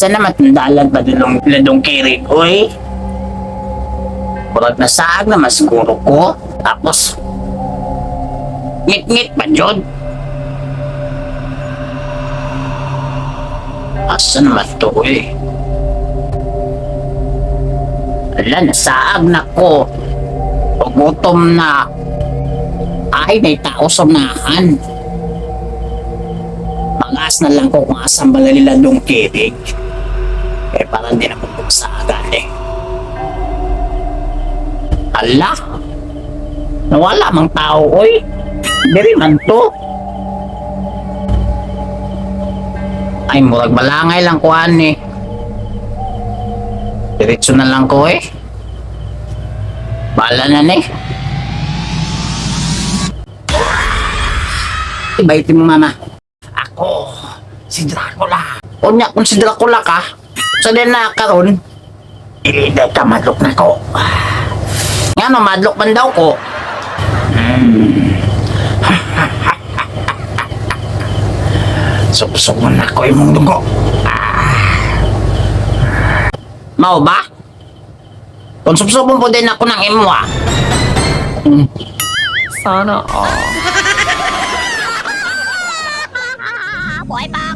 Asa naman itong dalan pa dulong ladong kirig, oy? Murag nasaag naman siguro ko. Tapos, ngit-ngit pa jud. Asa naman to, oy? Ala, nasaag na ko. Gutom na. Ay, may tao sa unahan. Mangas na lang ko kung asan bala nila dong kirig. Eh, parang di na pagpagsagan eh. Ala! Nawala mang tao, oy. Diri man to. Ay, murag balangay lang kuan eh. Diretso na lang ko eh. Bala na ni. Ibaitin mo, mama. Ako, si Dracula. Unya, kung si Dracula ka, sa din na karon, dili day ka madlok na ko. Nga no, madlok man daw ko. Suksok na ko imong dugo. Ah. Mao ba? Kung subsubon po din ako ng imo ah. Sana all. Buhay pa!